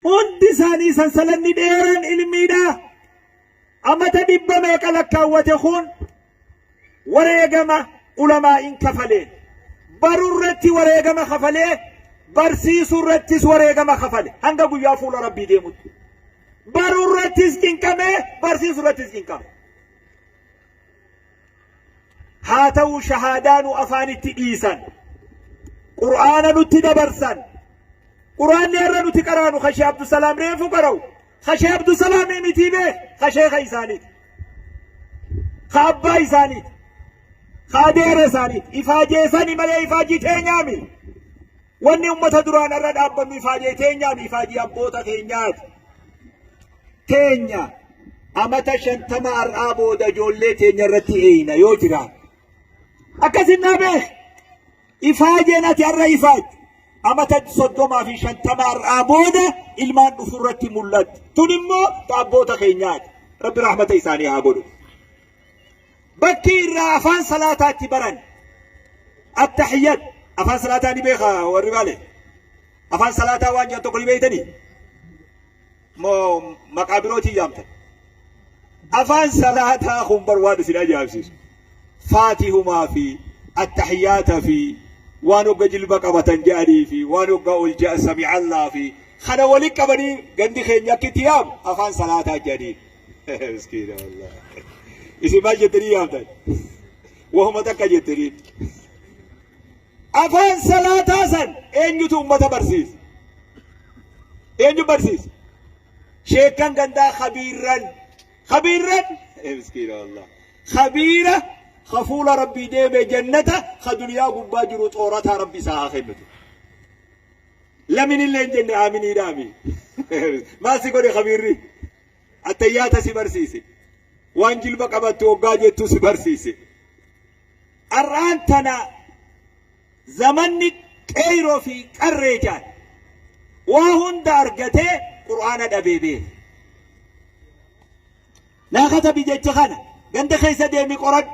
Hundi isaanii sansalanni dheeraan ilmiidha. Amata dhibba meeqa lakkaawwate kun wareegama ulamaa'iin kafaleen. Baruu irratti wareegama kafalee barsiisuu irrattis wareegama kafale hanga guyyaa fuula rabbii deemutti. Baruu irrattis cinqamee barsiisuu irrattis cinqame. Haa ta'u shahaadaa nu afaanitti dhiisan. Qur'aana nutti dabarsan. Qur'aanni har'a nuti qaraanu ka Sheekh Abdusalaam reefu qara'u. Ka Sheekh Abdusalaamii mitii bee ka sheekha isaaniiti. Ka abbaa isaaniiti. Ka adeera isaaniiti. Ifaajeesani malee ifaajii teenyaami. Wanni ummata duraan har'a dhaabbannu ifaajee teenyaami ifaajii abboota keenyaati. Teenya amata 50 har'aa booda ijoollee teenya irratti eeyna yoo jiraate. Akkasin naa beek. Ifaajeen ati har'a ifaajju amata 30 fi 50 har'aa booda ilmaan dhufu irratti mul'atti. Tun immoo ta abboota keenyaati. Rabbi rahmata isaanii haa godhu. Bakki irraa afaan salaataa itti baran attahiyyat afaan salaataa ni beeka warri baale. Afaan salaataa waan jedhan tokko ni beektanii? Moo maqaa birootiin yaamtan? Afaan salaataa kun bar waan isin ajaa'ibsiisu. Faatihumaa fi attahiyyaata fi waan hogga jilba qabatan jedhanii fi waan hogga ol jedhan sami'allaa fi kana walitti qabanii gandi keenya akka itti yaamu afaan salaataa jedhanii. Miskiina wallaahi. Isin maal jettanii yaamtan? Wahuma takka jettanii. Afaan salaataa san eenyutu ummata barsiisa? Eenyu barsiisa? Sheekkan gandaa khabiirran. Khabiirran? Miskiina wallah. Khabiira ka fuula rabbii deeme jannata ka duniyaa gubbaa jiru xoorataa rabbi isaa haa kennutu. Lamin illee hin jenne aaminii dhaami. Maal si godhe khabiirri? Attayyaata si barsiise. Waan jilba qabattu hoggaa jettu si barsiise. Ar'aan tana zamanni qeeyroo fi qarree jaan waa hunda argatee qur'aana dhabee beeka. Naa katabi jecha kana ganda keessa deemi qoradhu.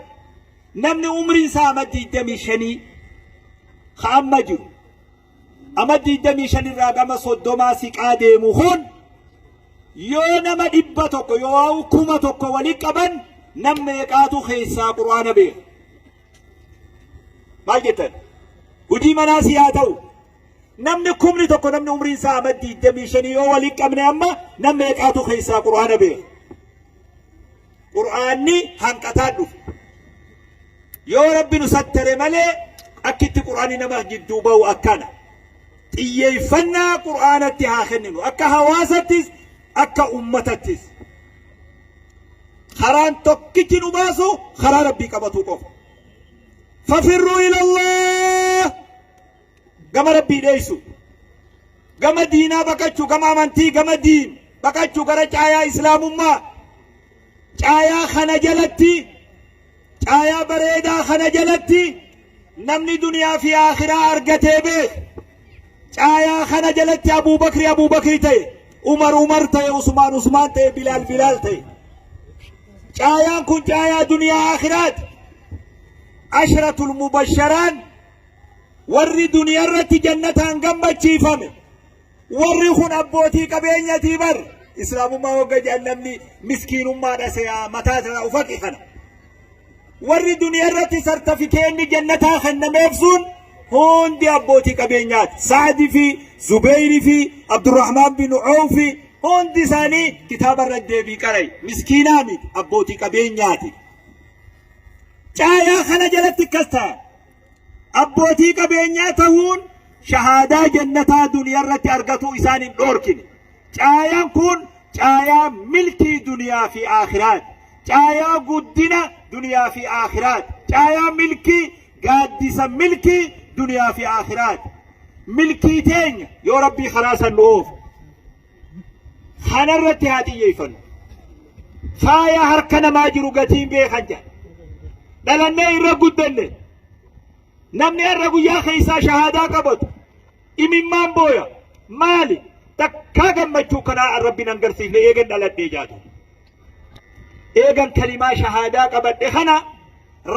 Namni umriin isaa amma 25 ka amma jiru amma 25 irraa gama 30 siqaa deemu kun yoo nama 100 yoo 1000 wali qaban nam meeqaatu keessaa qur'aana beeka. Maal jettan? Hojii manaa si haa ta'u. Namni 1000 namni umriin isaa amma 25 yoo wali qabne amma nam meeqaatu keessaa qur'aana beeka. Qur'aanni hanqataa dhufe. Yoo Rabbi nu sattare malee akkitti qur'aanni nama jidduu bahu akkana. Xiyyeeffannaa qur'aanatti haa kenninu. Akka hawaasattis akka ummatattis. Karaan tokkichi nu baasu karaa Rabbii qabatuu qofa. Fafirruu ilallah. Gama Rabbii dheessu. Gama diinaa baqachuu, gama amantii, gama diin baqachuu gara caayaa islaamummaa. Caayaa kana jalatti, caayaa bareedaa kana jalatti namni duniyaa fi aakhiraa argatee beek. Caayaa kana jalatti Abuu Bakri Abuu Bakri ta'e, Umar Umar ta'e, Usmaan Usmaan ta'e, Bilaal Bilaal ta'e. Caayaan kun caayaa duniyaa aakhiraati. Ashratul mubasharaan warri duniyaa irratti jannataan gammachiifame. Warri kun abbootii qabeenyatii bar. Islaamummaa hogga jedhan namni miskiinummaadha se'aa mataa isaa ufaqi kana. Warri duniyaa irratti sartafikeenni jannataa kennameef sun hundi abbootii qabeenyaati. Sa'di fi Zubeyri fi Abdurrahmaan bin Awfi hundi isaanii kitaaba irra deebii qarai. Miskiinaa miti abbootii qabeenyaati. Caayaa kana jalatti akkas ta'a. Abbootii qabeenyaa tahuun shahaadaa jannataa duniyaa irratti argatuu isaan hin dhoorkine. Caayaan kun caayaa milkii duniyaa fi aakhiraati. Caayaa guddina duniyaa fi aakhiraati. Caayaa milkii gaaddisa milkii duniyaa fi aakhiraati. Milkii teenya yoo Rabbii karaa san nu oofe. Kana irratti haa xiyyeeffannu. Faaya harka namaa jiru gatiin beekan jedha. Dhalannee irra guddanne. Namni har'a guyyaa keessaa shahaadaa qabatu imimmaan booya. Maali? Takkaa gammachuu kanaa Rabbiin agarsiifne eegan dhaladhee jaatu. Eegan kalimaa shahaadaa qabadhe kana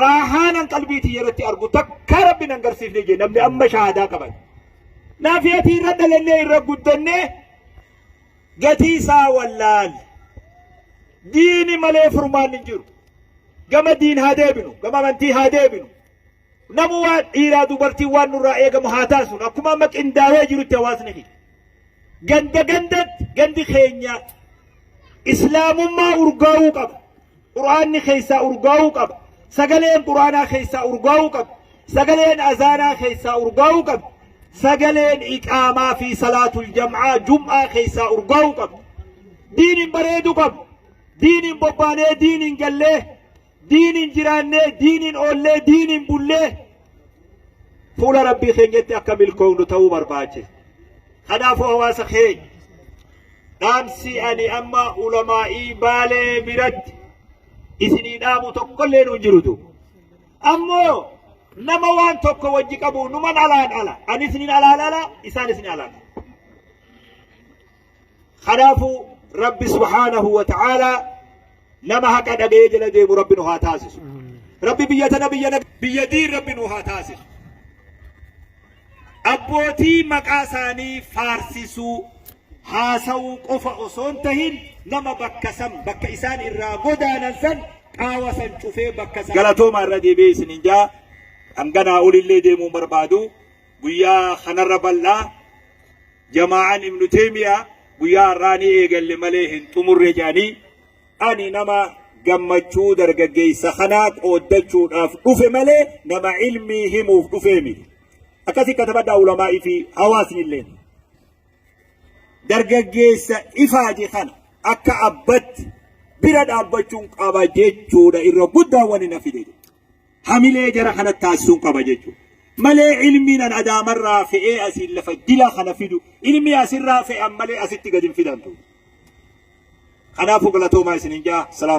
raahaanan qalbii tiyya irratti argu takkaa Rabbiin agarsiifne jee namni amma shahaadaa qabate. Naafi ati irra dhalannee irra guddannee Gatii isaa wallaal. Diini malee furmaanni hin jiru. Gama diin haa deebinu, gama amantii haa deebinu. Namu waan dhiiraa dubartii waan nurraa eegamu haa taasisnu. Akkuma amma qindaawee jirutti hawaasni keenya. Ganda gandatti gandi keenya islaamummaa urgaa'uu qaba. Qur'aanni keessaa urgaa'uu qaba. Sagaleen qur'aanaa keessaa urgaa'uu qaba. Sagaleen azaanaa keessaa urgaa'uu qaba. Sagaleen iqaamaa fi salaatul jam'aa jum'aa keessaa urgaa'uu qaba. Diiniin bareeduu qaba. Diiniin bobbaanee diiniin gallee diiniin jiraannee diiniin oollee diiniin bullee fuula rabbii keenyatti akka milkoofnu ta'uu barbaachisa. Kanaafuu hawaasa keenya dhaamsi ani amma ulamaa'ii Baalee biratti isinii dhaamu tokkollee nu hin jirutu. Ammoo nama waan tokko wajji qabu numan alaan ala ani isiniin alaan ala isaan isin alaan ala. Kanaafuu Rabbi subhaanahu wa ta'aalaa nama haqa dhaga'ee jala deemu Rabbi nu haa taasisu. Rabbi biyya tana biyya biyya diin Rabbi nu haa taasisu. Abbootii maqaa isaanii faarsisuu haasa'uu qofa osoo hin tahin nama bakka san bakka isaan irraa godaanan san qaawa san cufee bakka san. Galatoomaa irra deebi'ee isiniin jaa hanganaa olillee deemuu barbaadu guyyaa kanarra bal'aa jamaa'aan Ibnu Teeymiyaa guyyaa har'aa ni eegalle malee hin xumurre jedhanii ani nama gammachuu dargaggeessa kanaa qooddachuudhaaf dhufe malee nama ilmii himuuf dhufee miti. Akkasii katabadhaa ulamaa'ii fi hawaasni illee. Dargaggeessa ifaaje kana akka abbatti bira dhaabbachuun qaba jechuudha irra guddaan wani na fide. Hamilee jara kana taasisuun qaba jechuudha. Malee ilmiin an adaamarraa fe'ee asiin lafa dila kana fidu ilmii asirraa fe'an malee asitti gadi hin fidantu. Kanaafuu galatoomaa isiniin jaa. Salaam.